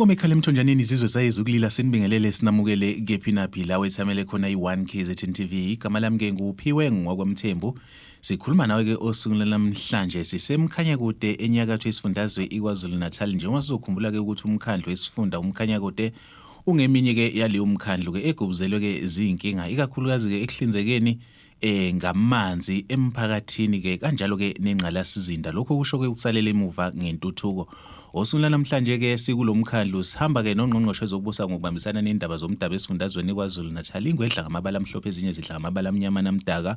Inkomo ekhala emthonjaneni izizwe sayizwa ukulila. Sinibingelele, sinamukele kephi naphi la wethamele khona i-1 KZN TV. Igama lami ke nguPhiwe ngwakwamthembu. Sikhuluma nawe ke osukwini namhlanje siseMkhanyakude enyakatho yesifundazwe iKwaZulu Natal, njengoba sizokhumbula ke ukuthi umkhandlu wesifunda uMkhanyakude ungeminye ke yaleyo mkhandlu ke egubuzelwe ke zinkinga, ikakhulukazi ke ekuhlinzekeni ngamanzi emphakathini ke, kanjalo ke nengqalasizinda. Lokho kusho ke ukusalela emuva ngentuthuko. Osukwini namhlanje ke sikulomkhandlu, sihamba ke nongqongqoshe zokubusa ngokubambisana nendaba zomdabu esifundazweni KwaZulu Natal, ingwedla ngamabala amhlophe, ezinye zidla ngamabala amnyama namdaka,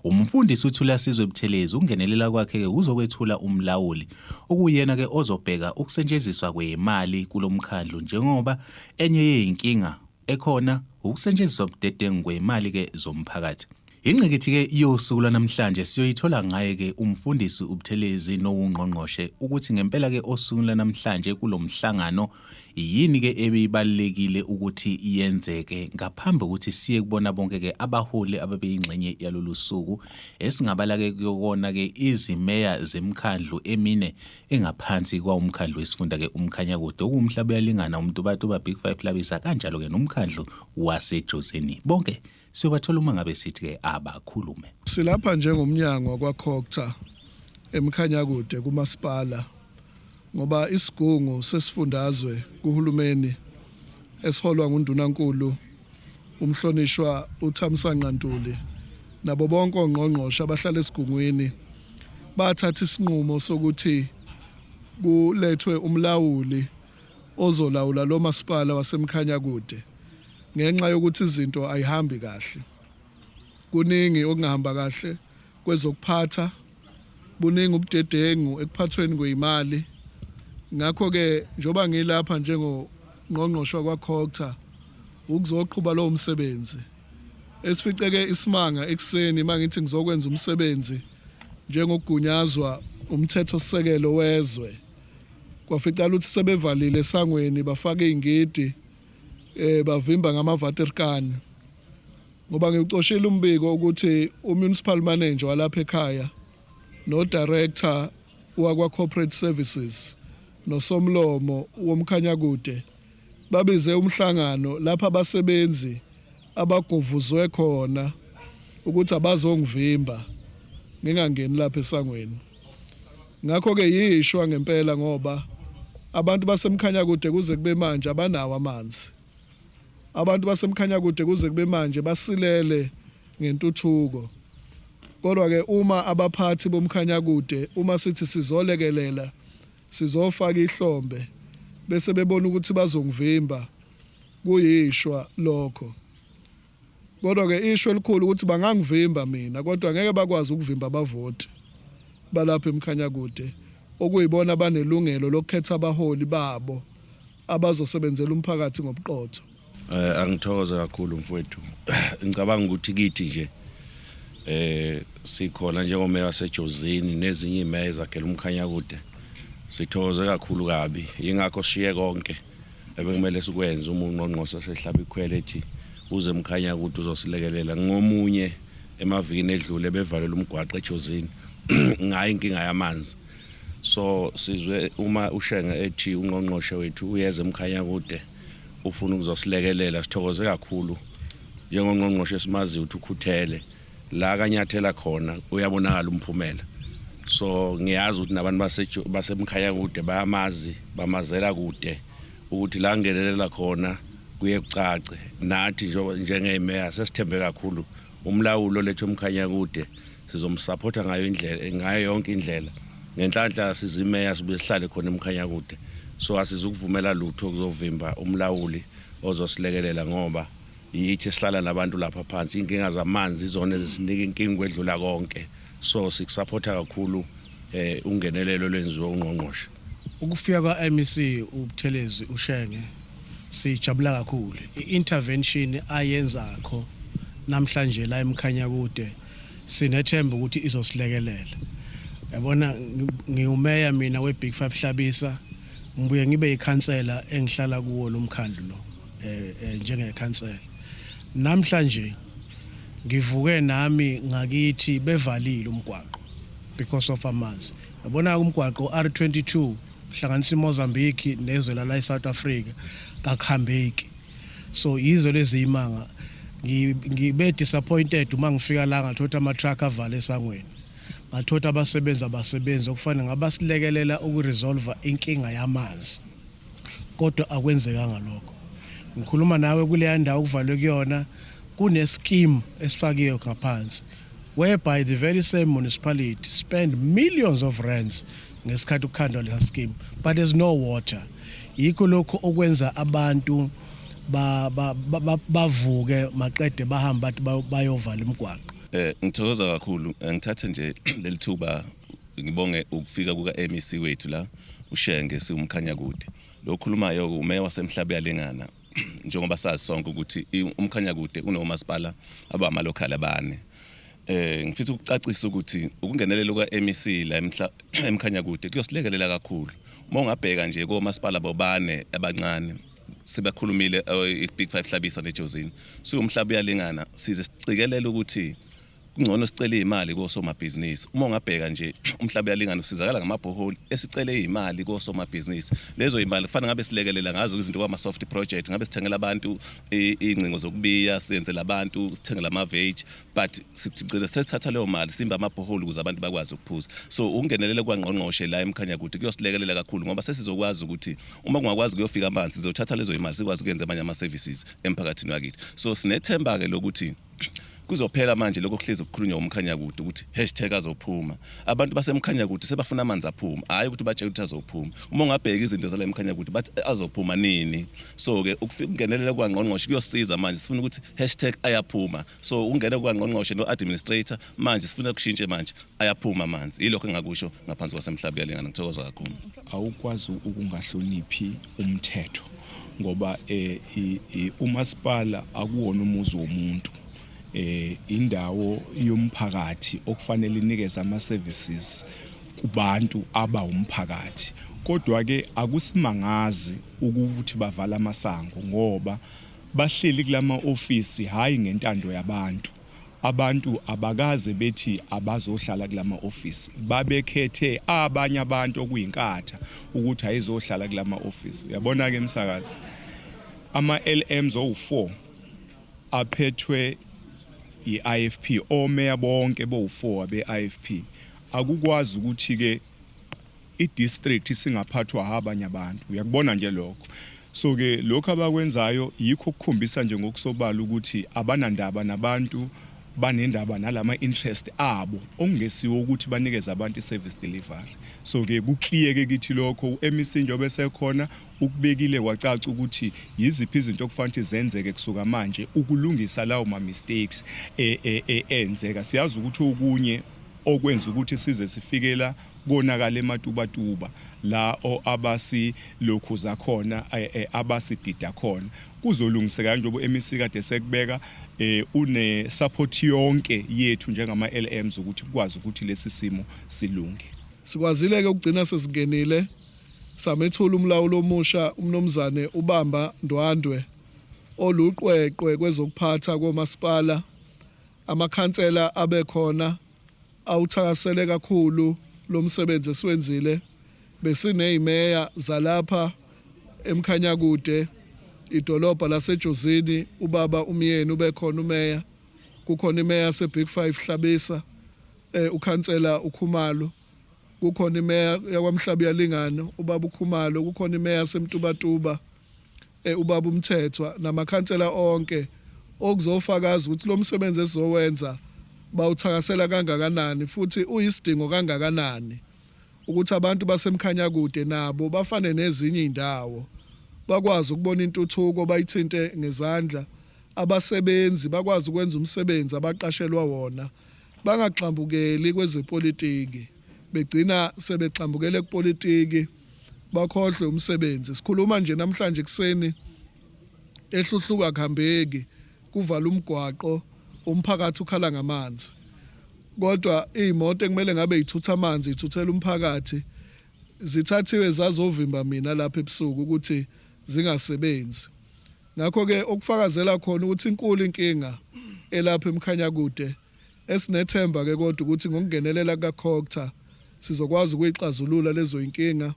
umfundisi uThulasizwe Buthelezi. Ukungenelela kwakhe ke uzokwethula umlawuli okuyena ke ozobheka ukusetshenziswa kwemali kulomkhandlu, njengoba enye yeyinkinga ekhona ukusetshenziswa budedengu kwemali ke zomphakathi. Ingqikithi ke yosuku lwanamhlanje siyoyithola ngaye ke umfundisi uButhelezi nowungqongqoshe ukuthi ngempela ke osukwini lwanamhlanje kulomhlangano yini ke ebeyibalulekile ukuthi yenzeke, ngaphambi kokuthi siye kubona bonke ke abaholi ababeyingxenye yalolu suku, esingabala ke kuyokona ke izimeya zemkhandlu emine engaphansi kwawumkhandlu wesifunda ke uMkhanyakude, okuwumhlaba uyalingana, uMtubatuba, Big Five Hlabisa, kanjalo ke nomkhandlu waseJozini. Bonke siyobathola uma ngabe sithi ke abakhulume. Silapha njengomnyango wakwaCogta eMkhanyakude kumasipala ngoba isigungu sesifundazwe kuhulumeni esiholwa nguNdunankulu umhlonishwa uThamsanqa Ntuli nabo bonke ongqongqoshe abahlala esigungwini bathatha isinqumo sokuthi kulethwe umlawuli ozolawula lo masipala waseMkhanyakude ngenxa yokuthi izinto ayihambi kahle. Kuningi okungahamba kahle kwezokuphatha, buningi ubudedengu ekuphathweni kweyimali. Ngakho-ke njengoba ngilapha njengongqongqoshe wakwaCogta ukuzoqhuba lowo msebenzi, esificeke isimanga ekuseni mangithi ngizokwenza umsebenzi njengokugunyazwa umthethosisekelo wezwe, kwafica ukuthi sebevalile esangweni, bafake izingidi, bavimba ngamavaterkani, ngoba ngiwucoshile umbiko ukuthi umunicipal manager walapha ekhaya no director wakwa corporate services nosomlomo woMkhanyakude babize umhlangano lapha abasebenzi abagovuzwe khona ukuthi abazongivimba ngingangeni lapha esangweni. Ngakho ke yishwa ngempela, ngoba abantu baseMkhanyakude kuze kube manje abanawo amanzi. Abantu baseMkhanyakude kuze kube manje basilele ngentuthuko. Kodwa ke uma abaphathi boMkhanyakude, uma sithi sizolekelela, sizofaka ihlombe, bese bebona ukuthi bazongivimba, kuyishwa lokho. Kodwa ke ishwa elikhulu ukuthi bangangivimba mina, kodwa ngeke bakwazi ukuvimba abavoti balapha eMkhanyakude, okuyibona abanelungelo lokukhetha abaholi babo abazosebenzela umphakathi ngobuqotho. Angithokoze kakhulu mfowethu. Ngicabanga ukuthi kithi nje sikhona njengomeya waseJozini nezinye imeya ezakhela uMkhanyakude. Sithokoze kakhulu kabi. Yingakho sishiye konke ebekumele sikwenze uma ungqongqoshe sehlaba ikhwele ethi uze eMkhanyakude uzosilekelela. Ngomunye emavikini edlule bevalele umgwaqo eJozini ngayo inkinga yamanzi. So sizwe uma uShenge ethi ungqongqoshe wethu uyeza eMkhanyakude ufuna ukuzosilekelela, sithokoze kakhulu njengongqongqoshe esimaziyo ukuthi ukhuthele la kanyathela khona uyabonakala umphumela. So ngiyazi ukuthi nabantu baseMkhanyakude bayamazi, bamazela kude ukuthi la ngenelela khona kuye kucace. Nathi njengemeya sesithembe kakhulu umlawulo lethu eMkhanyakude, sizomsupporta ngayo indlela, ngayo yonke indlela. Ngenhlanhla sizimeya sibuye sihlale khona eMkhanyakude, so asizukuvumela lutho kuzovimba umlawuli ozosilekelela, ngoba yithi esihlala nabantu lapha phansi. Inkinga zamanzi izona ezisinika inkinga kwedlula konke, so sikusupporta kakhulu ungenelelo lwenziwe ungqongqoshe. Ukufika kwa-MEC uButhelezi uShenge sijabula kakhulu. I-intervention ayenzakho namhlanje la eMkhanyakude sinethemba ukuthi izosilekelela. Yabona, ngiwumeya mina we-Big Five Hlabisa, ngibuye ngibe yikhansela engihlala kuwo lo mkhandlu lo njengekhansela. Namhlanje ngivuke nami ngakithi bevalile umgwaqo because of amanzi. Yabona umgwaqo R22. Hlanganisa iMozambique nezwe la eSouth Africa, kakuhambeki. So yizo lezi imanga. Ngibe disappointed uma ngifika la, ngathola ama truck avale esangweni, ngathola abasebenzi abasebenzi okufanele ngabasilekelela ukuresolve inkinga yamanzi, kodwa akwenzekanga lokho. Ngikhuluma nawe, kuleya ndawo kuvalwe kuyona kune scheme esifakiwe ngaphansi whereby the very same municipality spend millions of rands ngesikhathi ukukhandwa lesa scheme, but there's no water. Yikho lokho okwenza abantu bavuke maqede bahamba bathi bayovala imigwaqo. Ngithokoza kakhulu. Ngithathe nje leli thuba ngibonge ukufika kuka MEC wethu la uShenge siwuMkhanyakude. Lo khulumayo umeya waseMhlabuyalingana. Njengoba sazi sonke ukuthi uMkhanyakude unomasipala abama-local abane. Ngifisa ukucacisa ukuthi ukungenelela kwa MEC la eMkhanyakude kuyosilekelela kakhulu. Uma ungabheka nje komasipala bobane abancane sebakhulumile, i-Big 5, Hlabisa neJozini. SiwuMhlabuyalingana size sicikelela ukuthi kungcono sicele imali kosomabhizinisi. Uma ungabheka nje, uMhlabuyalingana usizakala ngamabhoholi esicele imali kosomabhizinisi. Lezo imali kufanele ngabe silekelela ngazo izinto kwama soft project, ngabe sithengela abantu ingcingo zokubiya, senzela abantu, sithengela ama veg, but sigcina sesithatha leyo mali simba amabhoholi ukuze abantu bakwazi ukuphuza. So ukungenelela kwangqongqoshe la eMkhanyakude kuyosilekelela kakhulu, ngoba sesizokwazi ukuthi uma kungakwazi kuyofika amanzi, sizothatha lezo imali sikwazi ukuyenza amanye ama services emphakathini wakithi. So sinethemba ke lokuthi kuzophela manje lokho kuhlezi kukhulunywa uMkhanyakude ukuthi #azophuma. Abantu baseMkhanyakude sebafuna amanzi aphuma, hhayi ukuthi batshele ukuthi azophuma. Uma ungabheka izinto zala eMkhanyakude, bathi azophuma nini? So ke ukufika ukungenelela kwangqongqoshe kuyosiza. Manje sifuna ukuthi #ayaphuma. So ukungena kwangqongqoshe no-administrator manje sifuna kushintshe, manje ayaphuma amanzi. Yilokho engakusho ngaphansi kwaseMhlabuyalingana. Ngithokoza kakhulu. Awukwazi ukungahloniphi umthetho, ngoba umasipala akuwona umuzi womuntu, indawo yomphakathi okufanele inikeze ama services kubantu aba umphakathi. Kodwa ke akusimangazi ukuthi bavala amasango, ngoba bahleli kulama ofisi hayi ngentando yabantu. Abantu abakaze bethi abazohlala kulama ofisi, babekhethe abanye abantu okuyinkatha ukuthi ayizohlala kulama ofisi. Uyabona ke emsakazi, ama LMs owu4 aphethwe i-IFP, omeya bonke bowu4 abe-IFP. Akukwazi ukuthi ke i-district singaphathwa abanye abantu, uyakubona nje lokho. So ke lokho abakwenzayo yikho ukukhombisa nje ngokusobala ukuthi abanandaba nabantu, banendaba nalama interest abo okungesiwo ukuthi banikeze abantu i-service delivery. So ke kuclear ke kithi lokho. U-MEC njengoba esekhona ukubekile kwacaca ukuthi yiziphi izinto okufanele ukuthi zenzeke kusuka manje ukulungisa lawo ma mistakes enzeka. Siyazi ukuthi okunye okwenza ukuthi size sifikela konakala eMatubatuba la abasilokhu zakhona, abasidida khona, kuzolungiseka njengoba MEC kade sekubeka. Une support yonke yethu njengama LMs ukuthi kukwazi ukuthi lesi simo silunge. Sikwazile ke ukugcina sesingenile, samethula umlawulo omusha, umnumzane uBamba Ndwandwe, oluqweqwe kwezokuphatha komasipala. Amakhansela abekhona awuthakasele kakhulu lo msebenzi esiwenzile. Besineyimeya zalapha eMkhanyakude, idolobha laseJozini, ubaba uMyeni ubekhona umeya, kukhona imeya yaseBig 5 Hlabisa, ukhansela uKhumalo, kukhona imeya yakwaMhlabuyalingana, ubaba uKhumalo, kukhona imeya yaseMtubatuba, ubaba uMthethwa, namakhansela onke, okuzofakaza ukuthi lo msebenzi esizowenza bawuthakasela kangakanani futhi uyisidingo kangakanani ukuthi abantu baseMkhanyakude nabo bafane nezinye indawo, bakwazi ukubona intuthuko, bayithinte ngezandla, abasebenzi bakwazi ukwenza umsebenzi abaqashelwa wona, bangaxambukeli kwezepolitiki, begcina sebexambukele kupolitiki bakhohlwe umsebenzi. Sikhuluma nje namhlanje kuseni eHluhluka kuhambeki, kuvala umgwaqo, umphakathi ukhala ngamanzi, kodwa iy'moto ekumele ngabe yithutha amanzi ithuthela umphakathi zithathiwe zazovimba mina lapha ebusuku ukuthi zingasebenzi. Ngakho-ke okufakazela khona ukuthi inkulu inkinga elapha eMkhanyakude, esinethemba-ke kodwa ukuthi ngokungenelela kukaCogta sizokwazi ukuyixazulula lezo inkinga.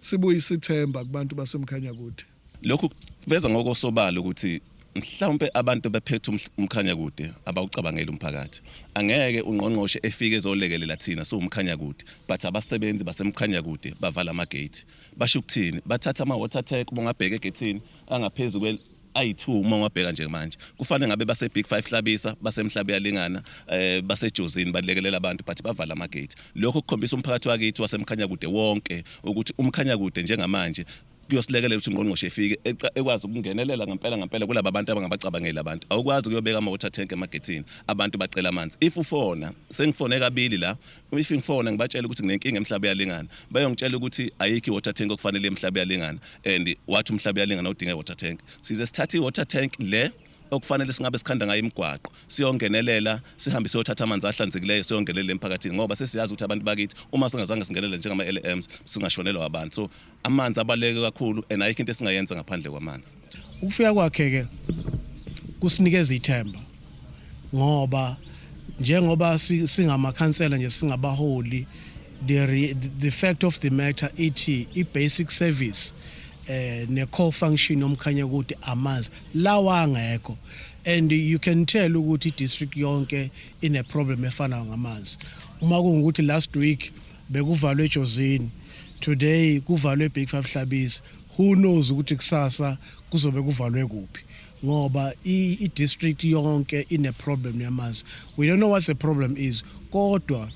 Sibuyise ithemba kubantu baseMkhanyakude. Lokhu kuveza ngokosobala ukuthi mhlawumbe abantu bephethe uMkhanyakude abawucabangeli umphakathi. Angeke ungqongqoshe efike ezolekelela thina siwuMkhanyakude, but abasebenzi baseMkhanyakude bavala ama-gate. Basho ukuthini? Bathatha ama-water tank, uma ungabheka egethini angaphezu kwe ayi-2 uma ungabheka nje manje. Kufanele ngabe base-Big Five Hlabisa, baseMhlabuyalingana, baseJozini balekelela abantu, but bavala ama-gate. Lokho kukhombisa umphakathi wakithi waseMkhanyakude wonke ukuthi uMkhanyakude njengamanje kuyosilekelela ukuthi ungqongqoshe efike ekwazi ukungenelela ngempela ngempela kulaba bantu abangabacabangeli abantu. Awukwazi ukuyobeka ama-water tank emagethini, abantu bacela amanzi. If ufona, sengifone kabili la, if ngifona ngibatshela ukuthi nginenkinga eMhlabuyalingana, bayongitshela ukuthi ayikho i-water tank okufanele eMhlabuyalingana, and wathi uMhlabuyalingana udinga i-water tank. Size sithathe i-water tank le okufanele singabe sikhanda ngayo imigwaqo, siyongenelela, sihambe siyothatha amanzi ahlanzekileyo, siyongenelela emphakathini, ngoba sesiyazi ukuthi abantu bakithi uma singazange singenele njengama-LMs singashonelwa abantu. So amanzi abaluleke kakhulu and ayikho into esingayenza ngaphandle kwamanzi. Ukufika kwakhe ke kusinikeza ithemba, ngoba njengoba singamakhansela nje, singabaholi, the fact of the matter ithi i-basic service ne-core function yoMkhanyakude amanzi lawa angekho, and you can tell ukuthi i-district yonke ine problem efanayo ngamanzi. Uma kungukuthi last week bekuvalwe eJozini, today kuvalwe Big Five Hlabisa, who knows ukuthi kusasa kuzobe kuvalwe kuphi, ngoba i-district yonke ine problem yamanzi. We don't know what the problem is, kodwa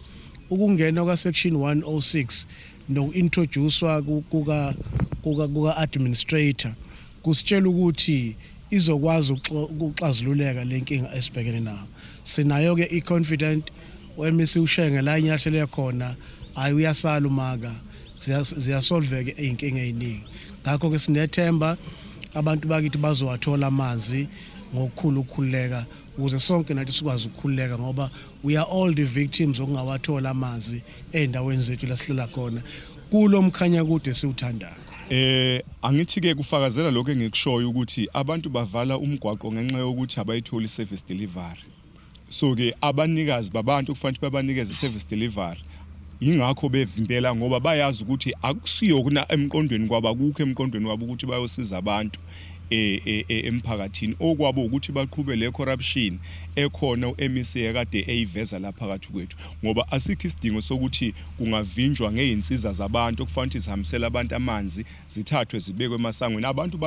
ukungena kwa section 106 noku-introducewa kuka administrator kusitshela ukuthi izokwazi ukuxazululeka lenkinga esibhekene nayo. Sinayo ke i-confident uMEC uShenge la inyathele khona, hayi, uyasala umaka, ziyasolveka izinkinga eziningi. Ngakho ke sinethemba abantu bakithi bazowathola amanzi ngokukhulu ukukhululeka, ukuze sonke nathi sikwazi ukukhululeka, ngoba we are all the victims okungawathola amanzi ey'ndaweni zethu la sihlala khona kulo Mkhanyakude siwuthandayo. Angithi ke kufakazela lokho engikushoyo ukuthi abantu bavala umgwaqo ngenxa yokuthi abayitholi service delivery. So ke abanikazi babantu kufanele babanikeze service delivery. Ingakho bevimbela, ngoba bayazi ukuthi akusiyo kuna emqondweni kwabo, akukho emqondweni wabo ukuthi bayosiza abantu emphakathini. Okwabo ukuthi baqhube le corruption ekhona uMEC ekade eyiveza la phakathi kwethu, ngoba asikho isidingo sokuthi kungavinjwa ngeinsiza zabantu okufanele ukuthi zihambisele abantu amanzi, zithathwe zibekwe emasangweni, abantu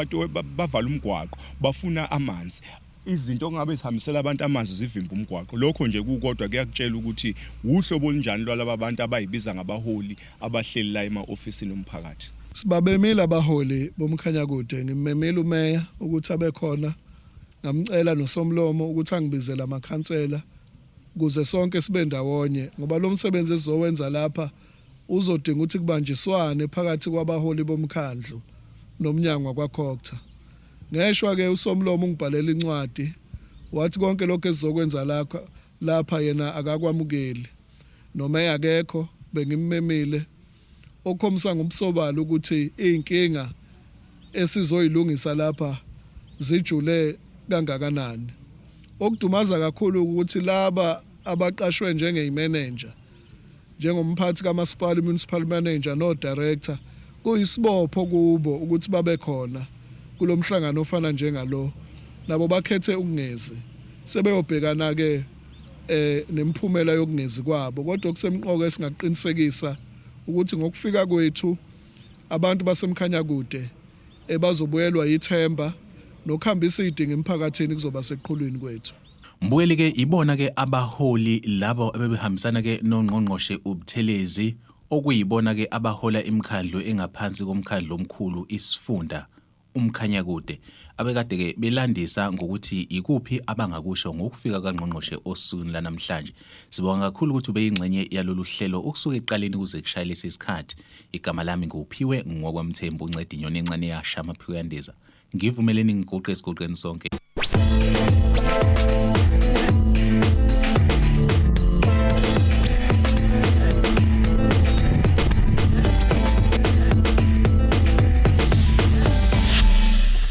bavala umgwaqo bafuna amanzi. Izinto ongabe zihambisela abantu amanzi zivimba umgwaqo. Lokho nje kukodwa kuyakutshela ukuthi uhlobo olunjani lwalaba bantu abayibiza ngabaholi abahleli la ema-ofisini omphakathi. Sibabemile abaholi boMkhanyakude. Ngimemile umeya ukuthi abe khona, ngamcela nosomlomo ukuthi angibizele amakhansela ukuze sonke sibe ndawonye, ngoba lo msebenzi esizowenza lapha uzodinga ukuthi kubanjiswane phakathi kwabaholi bomkhandlu nomnyango wakwaCogta. Ngeshwa ke usomlomo ungibhalela incwadi, wathi konke lokho esizokwenza lapha yena akakwamukeli. Nomeya akekho, bengimmemile, okukhombisa ngobusobala ukuthi iy'nkinga esizoyilungisa lapha zijule kangakanani. Okudumaza kakhulu ukuthi laba abaqashwe njengey'menenja, njengomphathi kamasipala, municipal manager no director, kuyisibopho kubo ukuthi babe khona kulomhlangano ofana njengalo, nabo bakhethe ukungezi. Sebeyobhekana ke nemiphumela yokungezi kwabo, kodwa okusemqoka esingaqinisekisa ukuthi ngokufika kwethu abantu baseMkhanyakude ebazobuyelwa ithemba nokuhambisa izidingo emphakathini kuzoba seqhulwini kwethu. Mbukeli ke, ibona ke abaholi labo ebebehambisana ke nongqongqoshe uButhelezi, okuyibona ke abahola imikhandlu engaphansi komkhandlu omkhulu isifunda uMkhanyakude, abekade ke belandisa ngokuthi ikuphi abangakusho ngokufika kangqongqoshe osukwini lanamhlanje. Sibonga kakhulu ukuthi ubeyingxenye yalolu hlelo ukusuka ekuqaleni kuze kushaye lesi sikhathi. Igama lami nguPhiwe ngokwaMthembu, unceda inyoni encane yasha amaphiko yandiza. Ngivumeleni ngiguqe esiguqeni sonke.